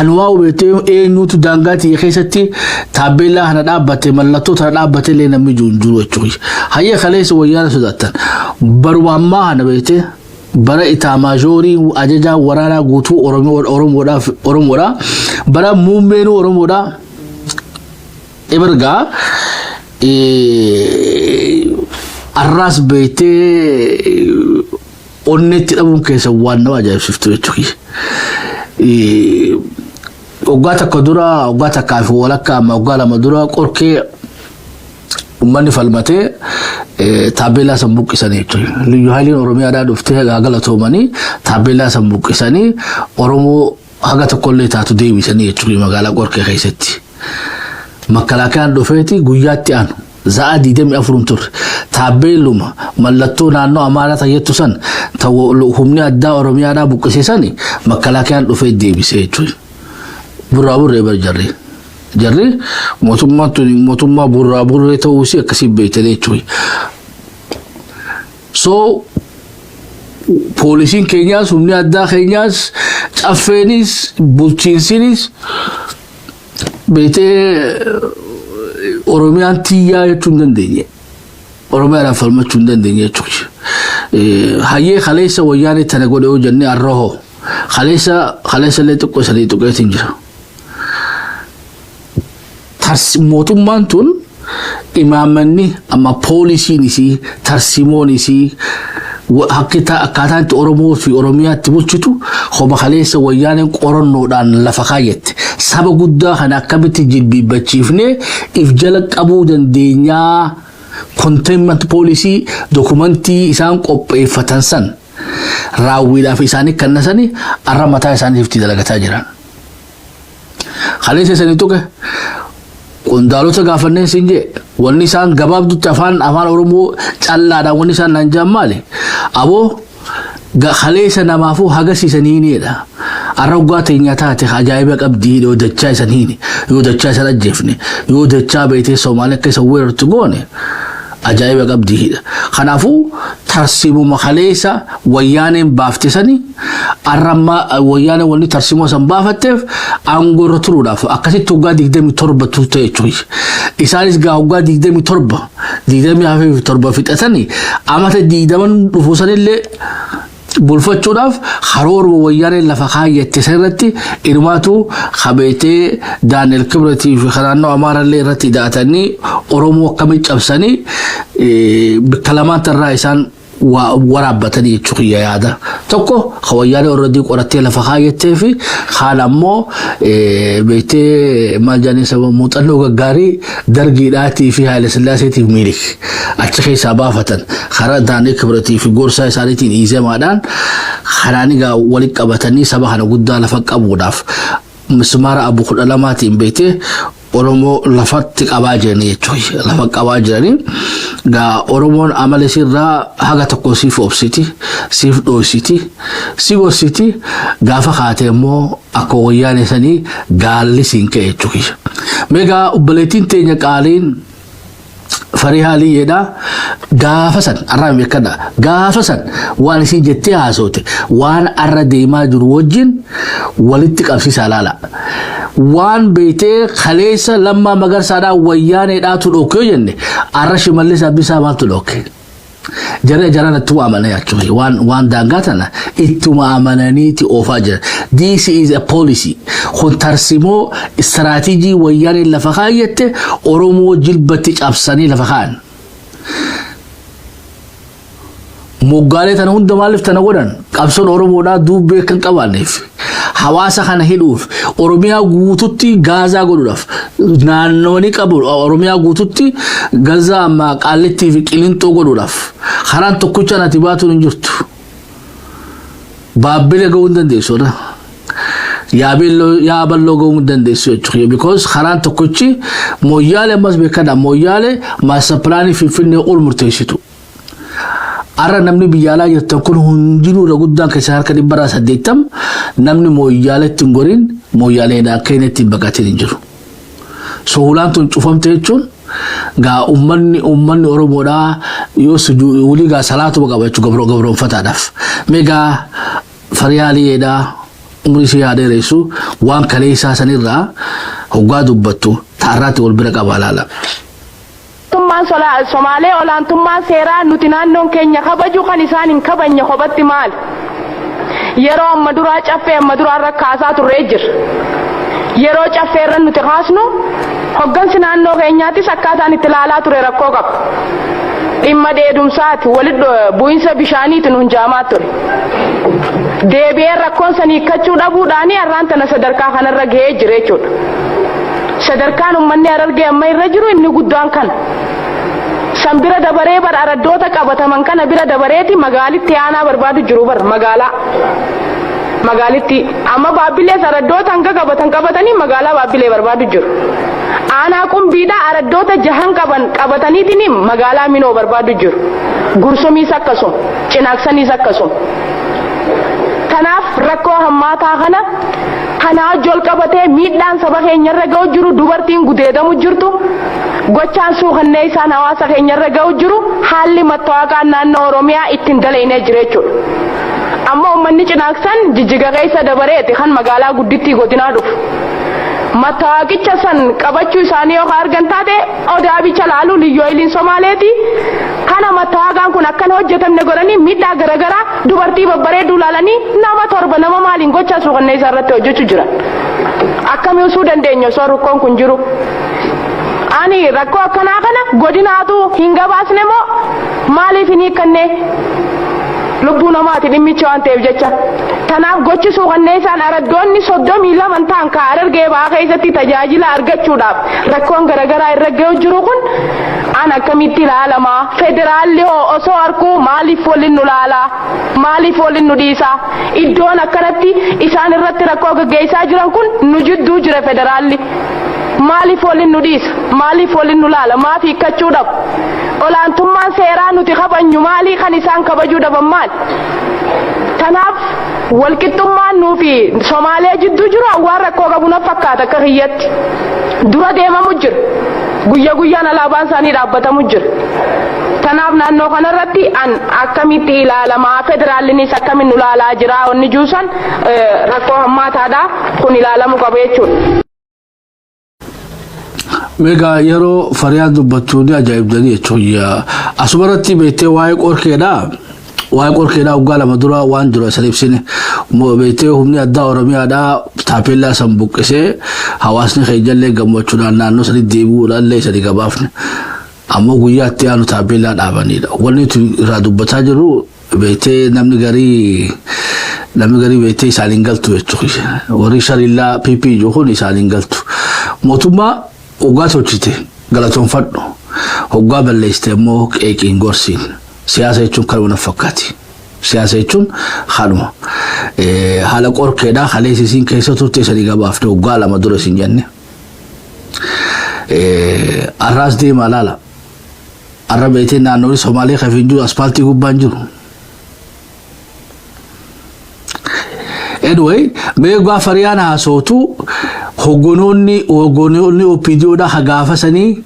Hanumaa hubattee eenyutu daangaa tiyya keessatti taabbeellaa kana dhaabbate, mallattoo tana dhaabbate illee namni jiru hin jiru jechuudha. Hayyee, kaleessa wayyaana sodaattan. Baruma ammaa kana beektee bara itaamaajoorii ajajaa waraanaa guutuu Oromoodhaaf Oromoodha. Bara muummeenuu Oromoodha. Ebargaa arraas beektee onneetti dhabuun keessa waan nama ajaa'ibsiiftu jechuudha. Waggaa tokko dura, waggaa takkaa fi walakkaa amma waggaa 2 dura, Qorkee uummanni falmatee taabbeellaa san buqqisanii jechuudha. Liyyu Haayiliin Oromiyaadhaa dhuftee galatoomanii taabbeellaa san buqqisanii Oromoo haga tokkollee taatu deebisanii jechuudha magaalaa Qorkee keessatti. Makkalaakayaan dhufeeti guyyaatti aanu za'a 24 turre taabbeelluma mallattoo naannoo Amaaraa tayyattu san humni addaa Oromiyaadhaa buqqise sani makkalaakayaan dhufee deebisee jechuudha. Burraa burree bar jarri. Jarri mootummaan tun mootummaa burraa burree ta'uu isii akkasii beektanii jechuudha. So poolisiin keenyaas, humni addaa keenyaas, caffeenis, bulchiinsinis beektee Oromiyaan tiyyaa jechuu hin dandeenye. Oromiyaadhaan falmachuu hin dandeenye jechuudha. Hayyee, kaleessa wayyaanee tana godhe yoo jennee, arrohoo kaleessa illee xiqqoo sadii tuqeetiin jira. Mootummaan tun imaammanni amma poolisiin isii, tarsimoon isii, akkaataan itti Oromoo fi Oromiyaatti bulchitu hoba kaleessa wayyaaneen qorannoodhaan lafa kaayyette. Saba guddaa kana akkamitti jilbiibbachiifnee if jala qabuu dandeenyaa, containment policy dokumentii isaan qopheeffatan san raawwiidhaaf isaanii kennasanii arra mataa isaaniif itti dalagataa jiran. Kaleessa isanii tuqe, qondaalota gaafanneen siin jee, wanni isaan gabaabdutti afaan Oromoo callaadhaan wanni isaan naan jaan maali? Aboo, kaleessa namaafuu hagasiisaniinidha. Arra waggaa teenyaa taate ajaa'iba qabdii, yoo dachaa isan hiini, yoo dachaa isan ajjeefne, yoo dachaa beetee Somaalee akka isa weerartu goone, ajaa'iba qabdiidha. Kanaafuu tarsiimuma kaleessa wayyaaneen baafte sani arra ammaa wayyaaneen wanni tarsiimoo san baafatteef aangoo irra turuudhaaf akkasitti waggaa 27 turte jechuudha. Isaanis gaa waggaa 27, 27 fixatanii amata 20 dhufuu sanillee bulfachuudhaaf karooruma wayyaaneen lafa kaayyette san irratti inumaatu kabeetee Daani'el Kibratii fi naannoo Amaarallee irratti hidhaatanii Oromoo akkamitti cabsanii bakka lamaan irraa isaan waraabbatanii jechuu kiyya yaada. Tokko ka wayyaanee already qorattee lafa kaayyattee fi kaan ammoo beektee maal jedhanii saba muuxannoo gaggaarii Dargiidhaatii fi Haayile Sillaaseetiif Miilik achi keessaa baafatan karaa Daani'el Kibratii fi gorsaa isaaniitiin Iizemaadhaan kanaan egaa walitti qabatanii saba kana guddaa lafa qabuudhaaf mismaara abu 12tiin beektee Oromoo lafatti qabaa jiranii jechuudha. Lafa qabaa jiranii. Gaa Oromoon amala isiirraa haga tokko siif obsiti, siif dhoysiti, si gorsiti, gaafa kaate immoo akka wayyaane sanii gaalli siin ka'e jechuudha. Meegaa obboleettiin teenya qaaliin Farii Haaliyyeedha. Gaafa san arraa beekadha. Gaafa san waan isin jettee haasoote waan arra deemaa jiru wajjin walitti qabsiisaa laala. Waan beektee kaleessa Lammaa Magarsaadhaan wayyaaneedhaatu dhookke yoo jenne, arra Shimallis Abdiisaa maaltu dhookke? Jarri jaraan ittuma amananii jechuudha. Waan daangaa tana ittuma amananiiti oofaa jiran. This is a policy. Kun tarsimoo istiraatiijii wayyaaneen lafa kaayyatte, Oromoo jilbatti cabsanii lafa kaa'an. Moggaalee tana hunda maaliif tana godhan? Qabsoon Oromoodhaa duubbee kan qabaanneef. Hawaasa kana hidhuuf, Oromiyaa guututti gaazaa godhuudhaaf, naannooni qabu Oromiyaa guututti Gazaa amma Qaallittii fi Qilinxoo godhuudhaaf karaan tokkichaan ati baatuun hin jirtu. Baabbile ga'uu hin dandeessu. Yaaballoo ga'uu hin dandeessu jechuudha. Because karaan tokkichi Mooyyaale, ammas beekadha, Mooyyaale master planii Finfinnee ol murteessitu. Har'a namni biyya alaa jirtan kun hundinuu irra guddaan keessaa harka 80% namni Mooyyaaleetti hin gorin, Mooyyaaleedhaan Keenyatti hin baqatin hin jiru. So hulaan tun cufamte jechuun gaa uummanni Oromoodhaa yoo wulii gaa salaatuma qaba jechuudha gabroonfataadhaaf. Mee gaa Fariyaaliyeedhaa. Umrii ishee haa dheeressu waan kaleessaa sanirraa hoggaa dubbattu taarraatti wal bira qabaa laala. Olaantummaan Somaalee olaantummaa seeraa nuti naannoon keenya kabaju kan isaan hin kabajne kophatti maali? Yeroo amma duraa caffee amma duraa irra kaasaa turree jira. Yeroo caffee irra nuti kaasnu hoggansi naannoo keenyaatis akkaataan itti ilaalaa ture rakkoo qaba. Dhimma dheedumsaati walitti bu'insa bishaaniiti nuun jaamaa ture. Deebi'ee rakkoon san hiikkachuu dhabuudhaani har'aan tana sadarkaa kanarra ga'ee jira jechuudha. Sadarkaan uummanni Harargee amma irra jiru inni guddaan kana. San bira dabaree bar araddoota qabataman kana bira dabareeti magaalitti aanaa barbaadu jiru bar magaalaa. Magaalitti amma Baabbilees araddoota hanga qabatan qabatanii magaalaa Baabbilee barbaadu jiru. Aanaa Qumbiidhaa araddoota jahan qaban qabataniitiin magaalaa Minoo barbaadu jiru. Gursumiis akkasuma, Cinaaksaniis akkasuma. Kanaaf rakkoo hammaataa kana kanaa wajji wal qabatee miidhaan saba keenyarra ga'u jiru, dubartiin gudeedamu jirtu, gochaan suukannee isaan hawaasa keenyarra ga'u jiru, haalli mattawaaqaan naannoo Oromiyaa ittiin dalaynee jira jechuudha. Amma uummanni Cinaaksan Jijjiga keessa dabareeti kan magaalaa guddittii godinaa dhufu. Mattawaaqicha san qabachuu isaanii yoo argan taate Odaa bicha laaluu liyyuu ayiliin Somaaleeti. Kana mattawaaqaan kun akkan hojjetamne godhanii miidhaa garaagaraa dubartii babbareedduu laalanii nama torba nama maaliin gochaa suukannee isaa irratti hojjechuu jiran. Akkamii usuu dandeenya osoo rakkoon kun jiru? Ani rakkoo akkanaa kana godinaatu hin gabaasne moo maaliif hin hiikkanne? Lubbuu namaati dhimmichi waan ta'eef jecha. Kanaaf gochi suukannee isaan araddoonni 32 ta'an ka Harargee Bahaa keessatti tajaajila argachuudhaaf rakkoon garaagaraa irra ga'u jiru kun an akkamitti ilaalama? Federaalli hoo osoo arkuu maaliif waliin nu laala? Maaliif waliin nu dhiisa? Iddoon akkanatti isaan irratti rakkoo gaggeessaa jiran kun nu jidduu jira federaalli. Maaliif waliin nu dhiisa? Maaliif waliin nu laala? Maaf hiikkachuu dhabu? Olaantummaan seeraa nuti kabajnu maalii kan isaan kabajuu dhaban maali? Kanaaf walqixxummaan nuu fi Somaalee jidduu jiru waan rakkoo qabu na fakkaata akka kiyyatti. Dura deemamu jira. Guyya guyyaan alaabaan isaanii dhaabbatamu jira. Kanaaf naannoo kanarratti an akkamitti ilaalamaa, federaallinis akkamiin nu ilaalaa jira, wanni juusan rakkoo hammaataadha, kun ilaalamuu qaba jechuudha. Meegaa yeroo Fariyaan dubbattu ni ajaa'ibdanii jechuudha. Asumarratti beektee waa'ee qorkeedhaa. Waa'ee qorkeedhaa waggaa 2 dura waan jiru san ibsine. Beektee humni addaa Oromiyaadhaa taapeellaa san buqqisee hawaasni keenyallee gammachuudhaan naannoo sanitti deebi'uudhaallee sadi gabaafne. Ammoo guyyaa itti aanu taapeellaa dhaabanidha. Wanni nuti irraa dubbataa jirru beektee namni garii beektee isaan hin galtu jechuudha. Warri shariillaa PP jiru kun isaan hin galtu. Mootummaa hoggaa tolchite galatoonfadhu. Hoggaa balleessite immoo qeeqiin gorsiin. Siyaasa jechuun kanuma na fakkaati. Siyaasa jechuun kanuma. Haala qorkeedhaa kaleessa isiin keessa turte sadi gabaafne hoggaa 2 dura isin jenne. Arraas deemaa laala. Arra beektee naannoon Somaalee kan hin jiru aspaaltii gubbaan jiru. Anyway, mee gaafa Fariyaan haasootu hoggonoonni OPDOdha ha gaafa sanii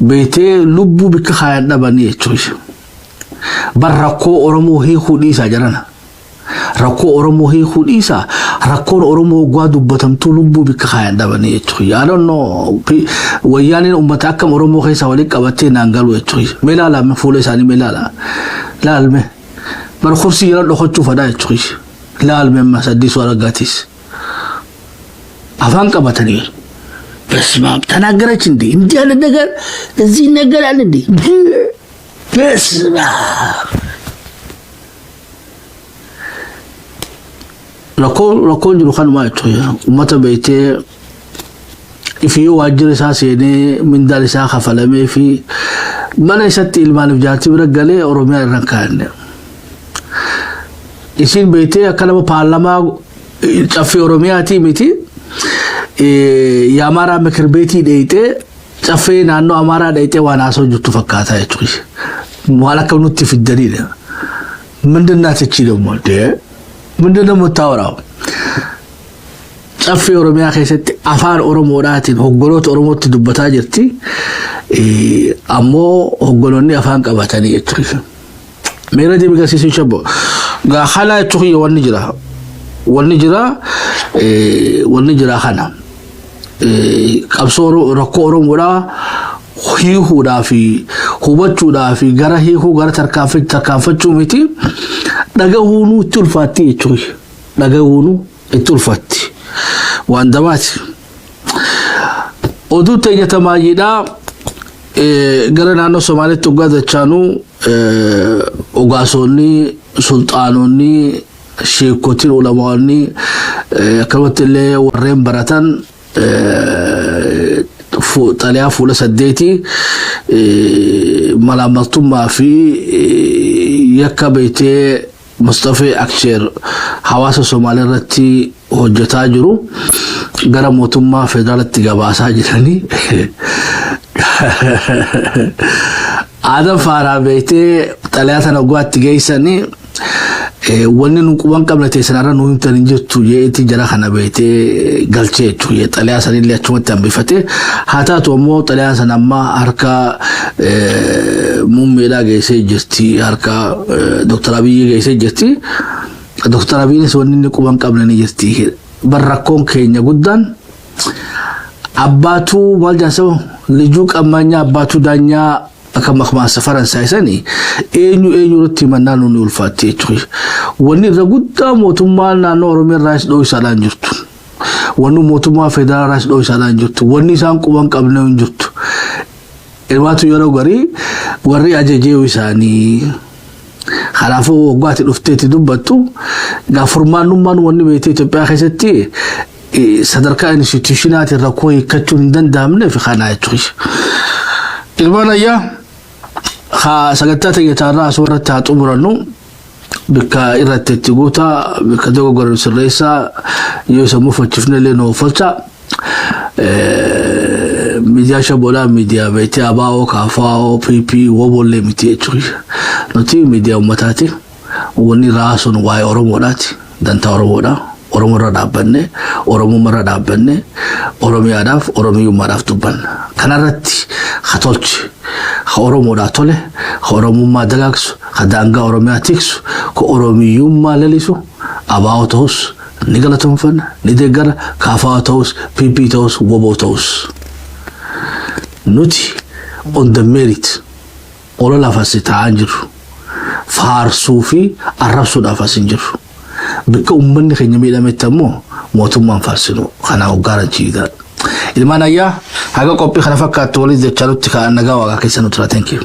beektee lubbuu bikka kaayan dhabanii jechuudha. Bar rakkoo Oromoo hiikuu dhiisaa jarana. Rakkoo Oromoo hiikuu dhiisaa, rakkoon Oromoo waggaa dubbatamtuu lubbuu bikka kaayan dhabanii jechuudha. I don't know, wayyaaniin uummata akkam Oromoo keessaa walitti qabattee naan galu jechuudha. Mee ilaalaa fuula isaanii, mee ilaalaa. Laalme. Bar kursii jala dhokachuu fadhaa jechuudha. Laalme amma Addisuu Araggaatiis. Afaan qabatanii. በስመ አብ ተናገረች እንዴ? እንዲህ ያለ ነገር እዚህ ይነገራል እንዴ? በስመ አብ። Rakkoon jiru kanumaa jechuudha. Uummata beektee ifiyyuu waajjira isaa seenee mindaan isaa kafalamee fi mana isatti ilmaaniif jaartii bira galee Oromiyaa irra hin kaa'anne. Isin beektee akka nama paarlamaa caffee Oromiyaatii miti የአማራ ምክር ቤት dheeyxee caffee naannoo Amaaraa dheeyxee waan haasa'u jirtu fakkaata jechuudha. Waan akka nutti fiddanidha. ምንድን ናት እቺ ደግሞ እንዴ? ምንድን ነው የምታወራው? Caffee Oromiyaa keessatti afaan Oromoodhaatiin hoggoloota Oromootti dubbataa jirti. Ammoo hoggoloonni afaan qabatanii jechuudha. Meera deebii garsiisuu shabbo. Gaa haala jechuudha wanni jira. Wanni jira kana. Qabsoo rakkoo Oromoodhaa hiikuudhaa fi hubachuudhaa fi gara hiikuu, gara tarkaanfachuu miti, dhagahuunuu itti ulfaatti jechuudha. Dhagahuunuu itti ulfaatti. Waan dabaati. Oduu teenya tamaayyiidhaa gara naannoo Somaaliitti dhugaa dachaanuu, ugaasonni, sulxaanonni, sheekotiin, ulamaonni, akkanumatti illee warreen baratan xalayaa fuula 8 malaamaltummaa fi yakka beektee Mustafee Aksheer hawaasa Somaalee irratti hojjetaa jiru gara mootummaa federaalatti gabaasaa jiranii. Aadan Faaraa beektee xalayaa sana waggaatti geessanii, wanni nu quban qabne teessanarra nu himtan hin jirtu jeetti jara kana beektee galchee jechuudha. Xalayaa sanillee achumatti hambifate. Haa taatu ammoo xalayaan sana amma harka muummeedhaa geessee jirti. Harka Dr. Abiyyi geessee jirti. Dr. Abiyyinis wanni inni quban qabne ni jirti. Bar rakkoon keenya guddaan abbaatu maal jedhan, lijuu qammanyaa abbaatu daanyaa, akka makmaasa Faransaay sanii, eenyu eenyu irratti himannaa nuuni ulfaatti jechuudha. Wanni irra guddaa mootummaan naannoo Oromiyaa irraas dhoo'isaadhaan jirtu. Wanni mootummaa federaalaa irraas dhoo'isaadhaan jirtu. Wanni isaan quban qabne hin jirtu. Ilmaatu yeroo garii warri ajajee isaanii. Kanaafuu waggaatti dhufteetti dubbattu gaafurmaannummaan wanni beektee Itoophiyaa keessatti sadarkaa institutionaatiin rakkoo hiikkachuun hin danda'amneef kana jechuudha. Ilmaan ayyaa, haa sagantaa teenya asuma irratti haa xumurannu. Bikka irratti itti guutaa, bikka dogoggora sirreessaa, yoo isa mufachiifne illee nu oolchaa. Miidiyaa shaboolaa, miidiyaa beektee ABO, KFO, PP, WBOllee miti jechuudha. Nuti miidiyaa uummataati. Wanni raasuun waa'ee Oromoodhaati. Dantaa Oromoodha. Oromoo irra dhaabbanne, Oromummaa irra dhaabbanne, Oromiyaadhaaf, Oromiyyummaadhaaf dubbanna. Kanarratti ha tolche, ha Oromoodhaa tole, ha Oromummaa dagaagsu, ha daangaa Oromiyaa tiksu, ha Oromiyyummaa lalisu, ABO ta'us ni galatoonfanna, ni deeggara, KFO ta'us, PP ta'us, WBO ta'us. Nuti on the merit ololaaf as taa'aa jirru. Faarsuu fi arrabsuudhaaf as hin jirru. Bakka uummanni keenya miidhametti ammoo mootummaan faarsinu kanaa hoggaara jiidha. Ilmaan ayyaa, haga qophii kana fakkaattu waliin jechaa nutti ka'an, nagaa waaqaa keessa nu tura. Thank you.